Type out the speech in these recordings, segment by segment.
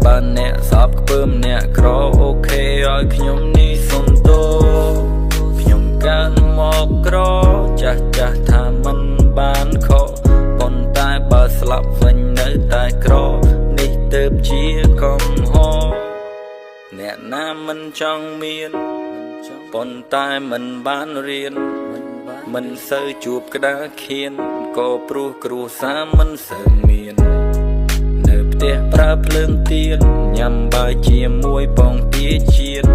បើអ្នកស្អប់ខ្ពើមអ្នកក្រ OK ឲ្យខ្ញុំនេះសុំទោសខ្ញុំកើតមកក្រចាស់ចាស់ថាមិនបានខុសប៉ុន្តែបើស្លាប់វិញនៅតែក្រនេះទើបជាកំហុសអ្នកណាមិនចង់មានប៉ុន្តែមិនបានរៀនមិនសូវជួបក្តារខៀនក៏ព្រោះគ្រួសារមិនសូវមាននៅផ្ទះប្រើភ្លើងទៀនញ៉ាំបាយជាមួយពងទាជាតិ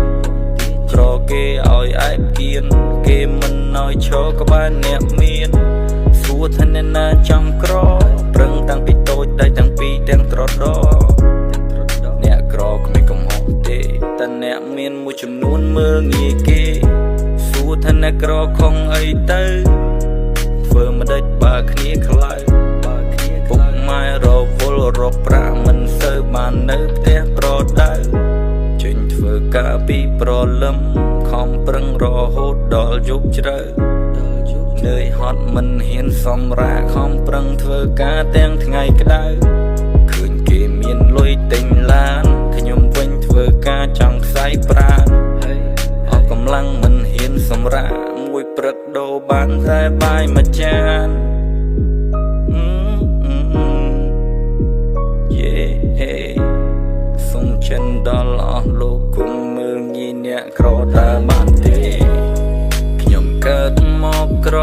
ក្រគេឲ្យអែបគៀនគេមិនឲ្យឈរក្បែរអ្នកមានសួរថាអ្នកណាចង់ក្រប្រឹងតាំងពីតូចដៃទាំងពីរទាំងត្រដអ្នកក្រគ្មានកំហុសទេតែអ្នកមានមួយចំនួនមើលងាយគេសួរថាអ្នកក្រខំអីទៅធ្វើមិនដេចបើគ្នាខ្លៅពុកម៉ែរវល់រកប្រាក់មិនសូវបាននៅផ្ទះប្រដៅចេញធ្វើការពីប្រលឹមខំប្រឹងរហូតដល់យប់ជ្រៅនឿយហត់មិនហ៊ានសម្រាកខំប្រឹងធ្វើការទាំងថ្ងៃក្តៅឃើញគេមានលុយទិញឡានខ្ញុំវិញធ្វើការចង់ខ្សែប្រានអស់កម្លាំងមិនហ៊ានសម្រាកមួយព្រឹកដូរបានតែបាយមួយចាន Yeah សូមចិនដល់អស់លោកគុំមើលងាយអ្នកក្រតើបានទេខ្ញុំកើតមកក្រ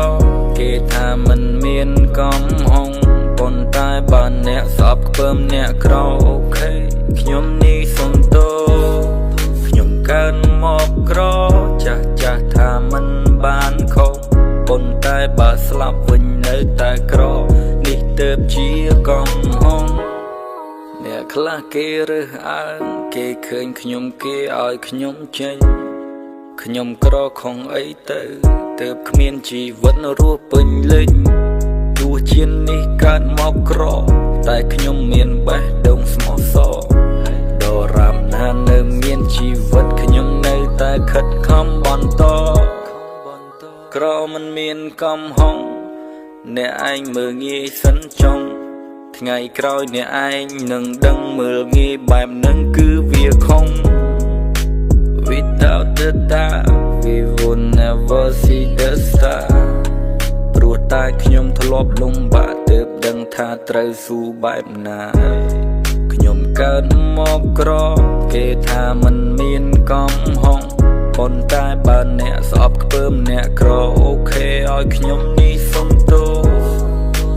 គេថាមិនមានកំហុសប៉ុន្តែបើអ្នកស្អប់ខ្ពើមអ្នកក្រ OK ខ្ញុំនេះសុំទោសខ្ញុំកើតមកក្រចាស់ចាស់ថាមិនបានខុសប៉ុន្តែបើស្លាប់វិញនៅតែក្រនេះទើបជាកំហុសអ្នកខ្លះគេរើសអើងគេឃើញខ្ញុំគេឲ្យខ្ញុំចេញខ្ញុំក្រខំអីទៅទើបគ្មានជីវិតរស់ពេញលេញទោះជានេះកើតមកក្រតែខ្ញុំមានបេះដូងស្មោះសរដល់រាមណានៅមានជីវិតខ្ញុំនៅតែខិតខំបន្តក្រមិនមានកំហុសអ្នកឯងមើលងាយសិនចុងថ្ងៃក្រោយអ្នកឯងនឹងដឹងមើលងាយបែបហ្នឹងគឺវាខុស Without the dark we would never see the star ព្រោះតែខ្ញុំធ្លាប់លំបាកទើបដឹងថាត្រូវស៊ូបែបណាខ្ញុំកើតមកក្រគេថាមិនមានកំហុសប៉ុន្តែបើអ្នកស្អប់ខ្ពើមអ្នកក្រ OK ឲ្យខ្ញុំនេះសុំទោស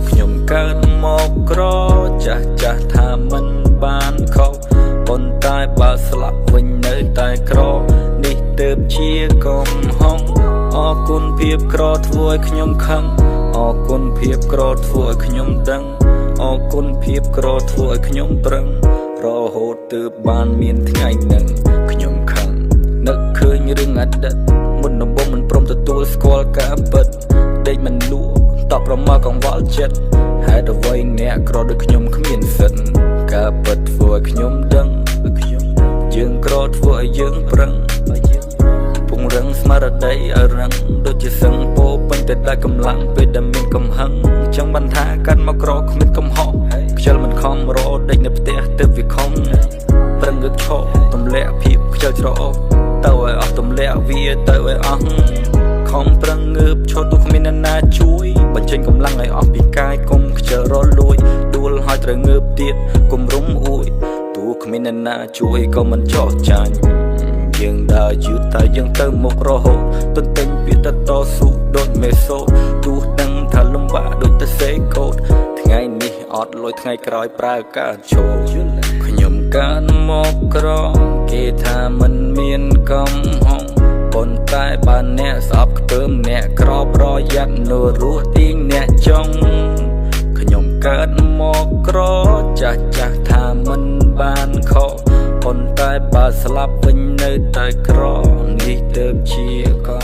ខ្ញុំកើតមកក្រចាស់ចាស់ថាមិនបានខុសប៉ុន្តែបើស្លាប់វិញនៅតែក្រនេះទើបជាកំហុសអរគុណភាពក្រធ្វើឲ្យខ្ញុំខឹងអរគុណភាពក្រធ្វើឲ្យខ្ញុំដឹងអរគុណភាពក្រធ្វើឲ្យខ្ញុំប្រឹងរហូតទើបបានមានថ្ងៃនឹងខ្ញុំខឹងនឹកឃើញរឿងអតីតមុនដំបូងមិនព្រមទទួលស្គាល់ការពិតដេកមិនលក់តបប្រមាកង្វល់ចិត្តហេតុអ្វីអ្នកក្រដូចខ្ញុំគ្មានសិទ្ធការពិតធ្វើឲ្យខ្ញុំដឹងយើងក្រធ្វើឲ្យយើងប្រឹងពង្រឹងស្មារតីឲ្យរឹងដូចជាសឹងពោពេញទៅដោយកម្លាំងពេលដែលមានកំហឹងចង់បានថាកាត់មកក្រគ្មានកំហុសខ្ជិលមិនខំរដេកនៅផ្ទះទើបវាខំប្រឹងងើបឈរទម្លាក់ភាពខ្ជិលច្រអូសទៅឲ្យអស់ទម្លាក់វាទៅឲ្យអស់ខំប្រឹងងើបឈរទោះគ្មានអ្នកណាជួយបញ្ចេញកម្លាំងឲ្យអស់ពីកាយកុំខ្ជិលរលួយដួលហើយត្រូវងើបទៀតកុំរុំអួយទោះគ្មានអ្នកណាជួយក៏មិនចោះចាញ់យើងដើរយឺតតែយើងទៅមុខរហូតទន្ទិញពាក្យតស៊ូដូចមេសូទោះដឹងថាលំបាកដូចទៅសេកូតថ្ងៃនេះអត់លុយថ្ងៃក្រោយប្រើការចូលខ្ញុំកើតមកក្រគេថាមិនមានកំហុសប៉ុន្តែបើអ្នកស្អប់ខ្ពើមអ្នកក្រប្រយ័ត្ននៅរស់ទាញអ្នកចុងខ្ញុំកើតមកក្រចាស់ចាស់ថាមិនបានខុសប៉ុន្តែបើស្លាប់វិញនៅតែក្រនេះទើបជាកំ